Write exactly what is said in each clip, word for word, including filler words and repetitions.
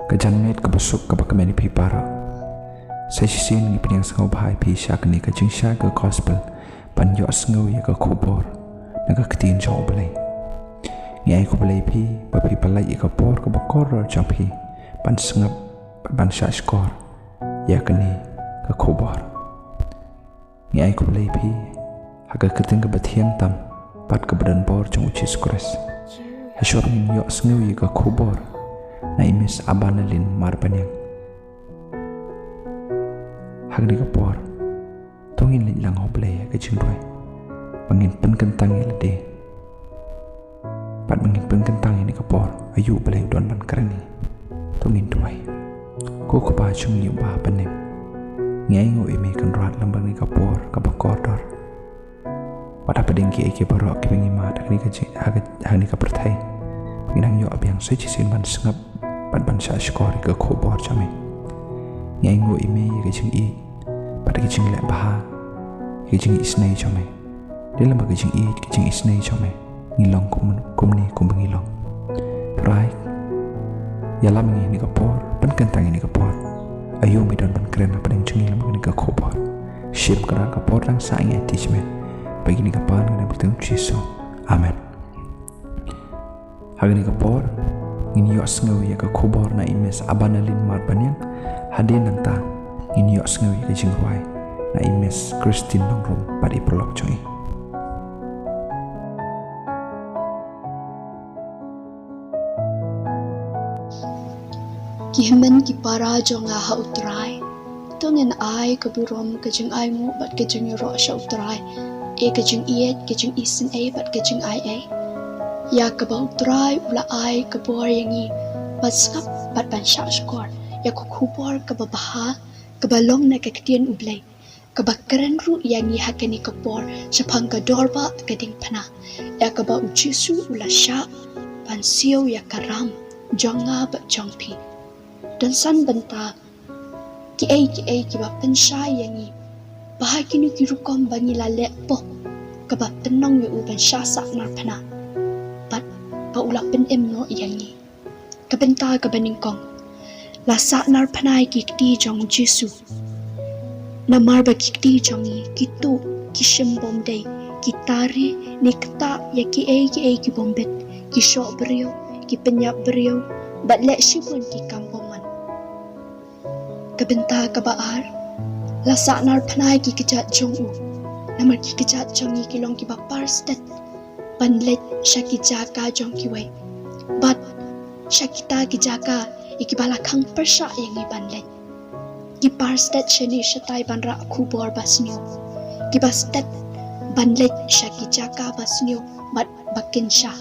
Ka janmiet kaba suk kaba kmen ïa phi para. Sa shisien ngi pdiang sngewbha ïa phi sha kane ka jingshai ka gospel ban ïohsngew ïa ka khubor na ka ktien jong U Blei. Ngi ai khublei ïa phi ba phi pyllait ïa ka por kaba kordor jong phi ban sngap bad ban shah shkor ïa kane ka khubor. Ngi ai khublei ïa phi ha ka kyrteng kaba thiang tam bad kaba don bor jong U Jisu Khrist. Ha shwa ngin ïohsngew ïa ka khubor na i Miss Abanalin Marbaniang. Ha kane ka por to ngin leit lang ha U Blei ha ka jingduwai ba ngin pynkyntang ïa lade bad ba ngin pynkyntang ïa kane ka por. Aïu U Blei u don ban kren ïa ngi? To ngin duwai. Ko Kpa jong ngi uba ha bneng, ngi ainguh ïa me Kynrad lem bad kane ka por kaba kordor. Wat hapdeng kiei kiei baroh kiba ngi mad ha kane ka jing, ha ka, ha kane ka pyrthei, ba ngi dang ïoh biang sa shisien ban sngap bad ban shah shkor ïa ka khubor jong me. Ngi ainguh ïa me ïa ka jingïeit bad ka jingleh bha, ïa ka jingisynei jong me. Dei lem bad ka jingïeit ka jingisynei jong me ngi long kum, kumne kumba ngi long. Trai, ïalam ïa ngi ha kane ka por, pynkyntang ïa ngi ha kane ka por. Aïu me don ban kren hapdeng jong ngi lem bad kane ka khubor? Shim Kynrad, ka por dang sah, ngi aiti sha me. Ba kine ki pan ngi dang ha ka kyrteng U Jisu. Amen. Ha kane ka por ngin ïohsngew ïa ka khubor na i Miss Abanalin Marbaniang. Hadien nangta ngin ïohsngew ïa ka jingrwai na i Miss Christine Nongrum bad i paralok jong i. Ki hynmen ki para jong nga ha U Trai, to ngin ai ka burom, ka jingainguh bad ka jingïaroh sha U Trai, ïa ka jingïeit, ka jingisynei bad ka jingaiei. Ïa kaba U Trai u la ai ka bor ïa ngi ban sngap bad ban shah shkor ïa ka khubor kaba bha kaba long na ka ktien U Blei, kaba kren ruh ïa ngi ha kane ka por shaphang ka dorbah ka diengphna, ïa kaba U Jisu u la shah ban siew ïa ka ram jong nga bad jong phi. Don san bynta kiei kiei kiba pynshai ïa ngi ba ha kino ki rukom ba ngi la leh pop, kaba pynlong ïa u ban shah sahnarphna bad ba u la pynim noh ïa ngi. Ka bynta kaba nyngkong, la sahnarphna ïa ki kti jong U Jisu. Namar ba ki kti jong ngi ki tuh, ki shim bymdei, ki tari ne ktah ïa kiei kiei ki bym bit, ki shoh briew, ki pynïap briew bad leh shibun ki kam bymman. Ka bynta kaba ar, la sahnarphna ïa ki kjat jong u. Namar ki kjat jong ngi ki long kiba par stet ban leit sha ki jaka jong kiwei, bad sha kita ki jaka ïa kiba la khang pyrshah ïa ngi ban leit. Ki par stet shane shatai ban rah khubor ba sniew, kiba stet ban leit sha ki jaka ba sniew bad ba kynsha.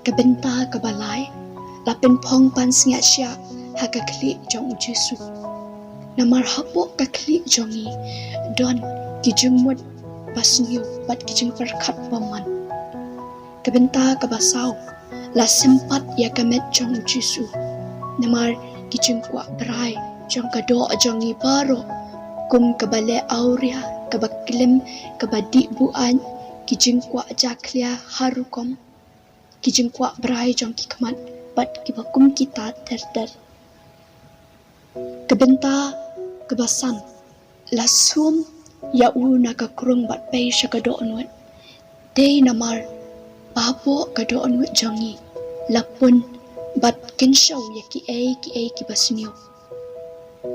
Ka bynta kaba lai, la pynphong pansngiat shiah ha ka khlieh jong U Jisu. Namar hapoh ka khlieh jong ngi don ki jingmut ba sniew bad ki jingpyrkhat bymman. Ka bynta kaba saw, la sympat ïa ka met jong U Jisu. Namar ki jingkwah brai jong ka doh jong ngi baroh, kum kaba leh awria, kaba klim, kaba dih buain, ki jingkwah jakhlia har rukom, ki jingkwah brai jong ki khmat bad kiba kum kita ter ter. Ka bynta kaba san, la sum ïa u na ka krung bad pei sha ka dohnud. Dei namar ba hapoh ka dohnud jong ngi la pun bad kynshew ïa kiei kiei kiba sniew.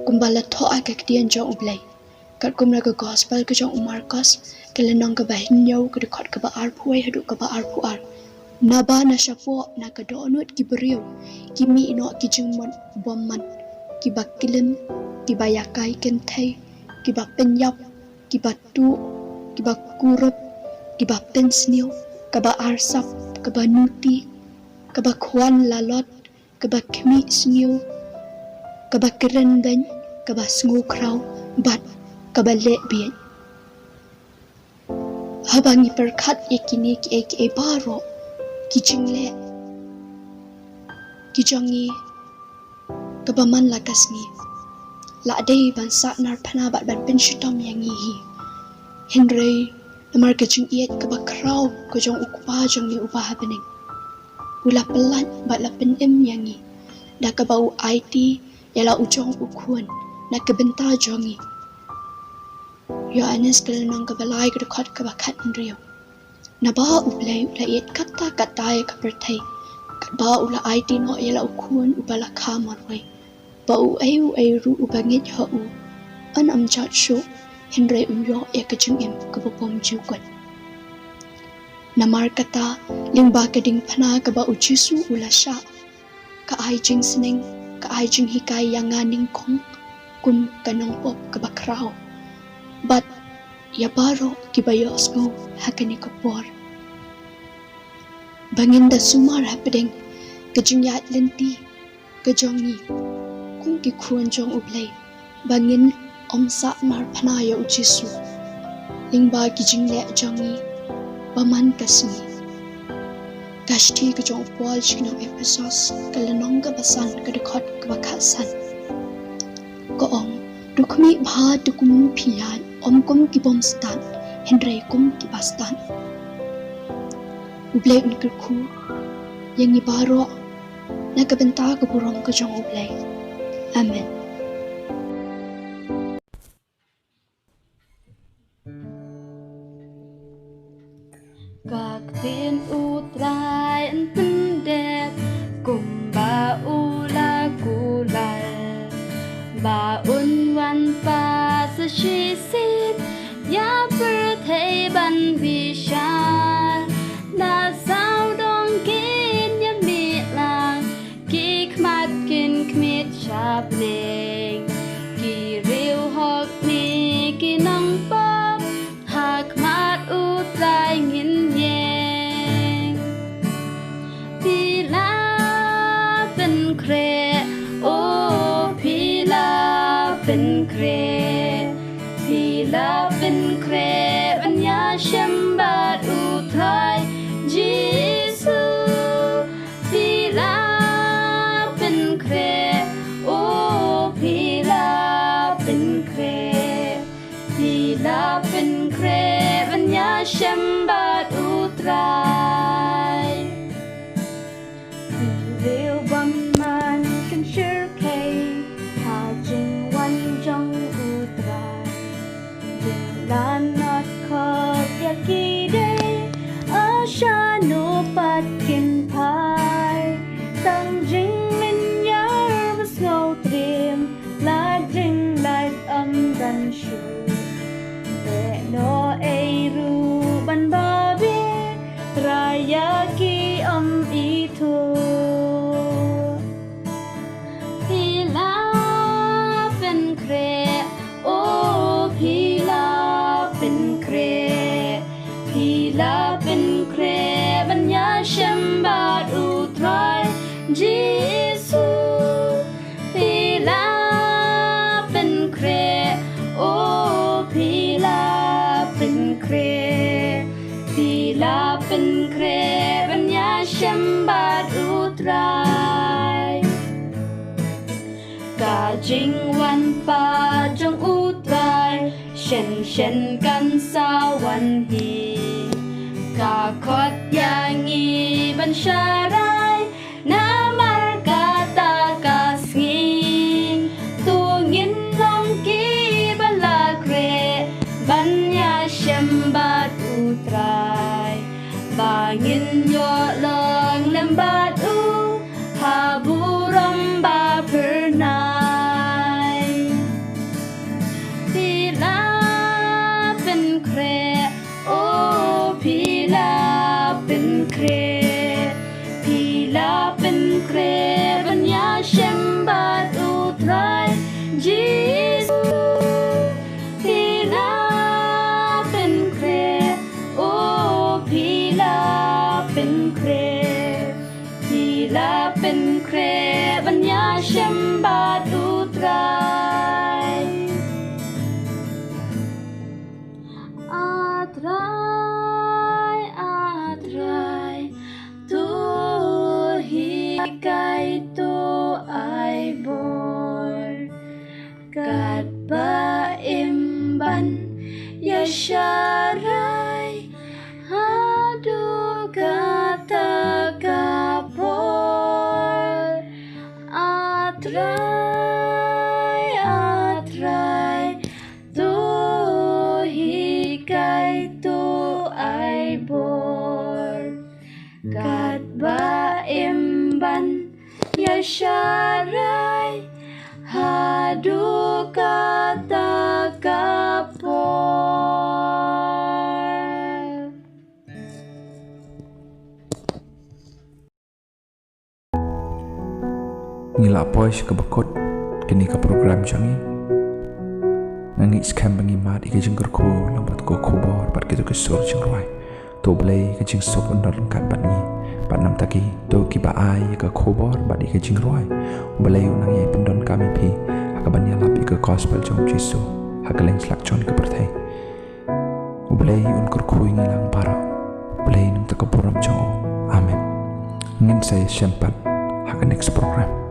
Kumba la thoh ha ka ktien jong U Blei, katkum na ka gospel ka jong u Markos, ka lynnong kaba hynñiew, ka dkhot kaba arphew wei haduh kaba arphew ar. Naba na shapoh na ka dohnud ki briew ki mih noh ki jingmut bymman, kiba klim, kiba ïakai kynthei, kiba pynïap, kiba tuh, kiba kurup, kiba pynsniew, kaba arsap, kaba nuti, kaba khwan lalot, kaba khmih sniew, kaba kren beiñ, kaba sngew khraw, bad kaba leh bieit. Haba ngi pyrkhat ïa kine kiei kiei baroh, ki jingleh ki jong ngi kaba man la ka sngi, la dei ban sahnarphna bad ban pynshitom ïa ngi hi. Hynrei namar ka jingïeit kaba khraw ka jong U Kpa jong ngi uba ha bneng, u la pyllait bad la pynim ïa ngi. da kaba u aiti ïa la u jong u khun na ka bynta jong ngi. Ïoannis ka lynnong kaba lai ka dkhot kaba khathynriew. Naba U Blei u la ïeit katta katta ïa ka pyrthei, katba u la aiti noh ïa la u khun uba la kha marwei, ba uei uei ruh uba ngeit ha u un ym jot shuh, hynrei un ïoh ïa ka jingim kaba bymjukut. Namar kata, lyngba ka diengphna kaba U Jisu u la shah, ka ai jingsneng, ka ai jinghikai ïa nga nyngkong kum ka nongpop kaba khraw, bad ïa baroh kiba ïohsngew ha kane ka por, ba ngin da sumar hapdeng ka jingïaid lynti ka jong ngi kum ki khun jong U Blei, ba ngin ym sah marphna ïa U Jisu lyngba ki jingleh jong ngi ba man ka sngi. Ka shithi ka jong u Paul sha ki nong Ephesos, ka lynnong kaba san, ka dkhot kaba khatsan, ka ong: To khmih bha da kumno phi ïaid, ym kum ki bym stad, hynrei kum kiba stad. U Blei un kyrkhu ïa ngi baroh na ka bynta ka burom ka jong U Blei. Amen. Ka ktien U Trai yn pyndep kumba u la kular, ba un wan pat sa shisien ïa pyrthei ban bishar. Na sawdong kin ïa mih lang, ki khmat kin khmih shaphrang, ki riewhok ne ki nongpop, ha khmat U Trai ngin ïeng. Phi la pynkhreh, o phi la pynkhreh, phi la pynkhreh ban ïashem bad U Trai Jisu. Phi la pynkhreh, o phi la pynkhreh, phi la pynkhreh ban ïashem bad U Trai. Ki riew bymman kin shyrkhei ha jingwan jong U Trai. Jinglanot khop ïa ki dei, a shano pat kin phai? Tang jingmynñiar ba sngewtriem, lait jinglait ym don shuh. Leh noh ei ruh ban babe, Trai ïa ki ym ithuh. Phi la pynkhreh, o phi la pynkhreh, phi la pynkhreh ban ïashem bad U Trai Jisu. Phi la pynkhreh, o phi la pynkhreh, phi la pynkhreh ban ïashem bad U Trai. Ka jingwan pat jong U Trai shen shen kan sa wan hi. Ka khot ïa ngi ban sharai, namar kata ka sngi to ngin long kiba la khreh ban ïashem bad U Trai, ba ngin ïoh long lem bad u ha burom ba phyrnai. Phi la pynkhreh, o phi la pynkhreh, phi la pynkhreh ban ïashem bad U Trai Jisu. Phi la pynkhreh, o phi la pynkhreh, phi la pynkhreh ban ïashem bad U Trai. A Trai, a Trai, to hikai, to ai bor, katba im ban ïasharai haduh kata ka por. Trai, a Trai, to hikai, to ai bor. Katba im ban ïa sharai haduh kata ka por. Ngi la poi sha kaba kut kane ka program jong ngi. Nga ngeit skhem ba ngi mad ïa ka jingkyrkhu lang bad ka khubor bad kito ki sur jingrwai. To U Blei ka jingsuk un don ryngkat bad ngi. Bad namar kata to kiba ai ïa ka khubor bad ïa ka jingrwai, U Blei un nang ïai pyndonkam ïa phi ha kaban ïalap ïa ka gospel jong U Jisu ha ka lyngslak jong ka pyrthei. U Blei un kyrkhu ïa ngi lang baroh. U Blei un ai ka burom jong u. Amen. Ngin sa ïashem pat ha ka next program.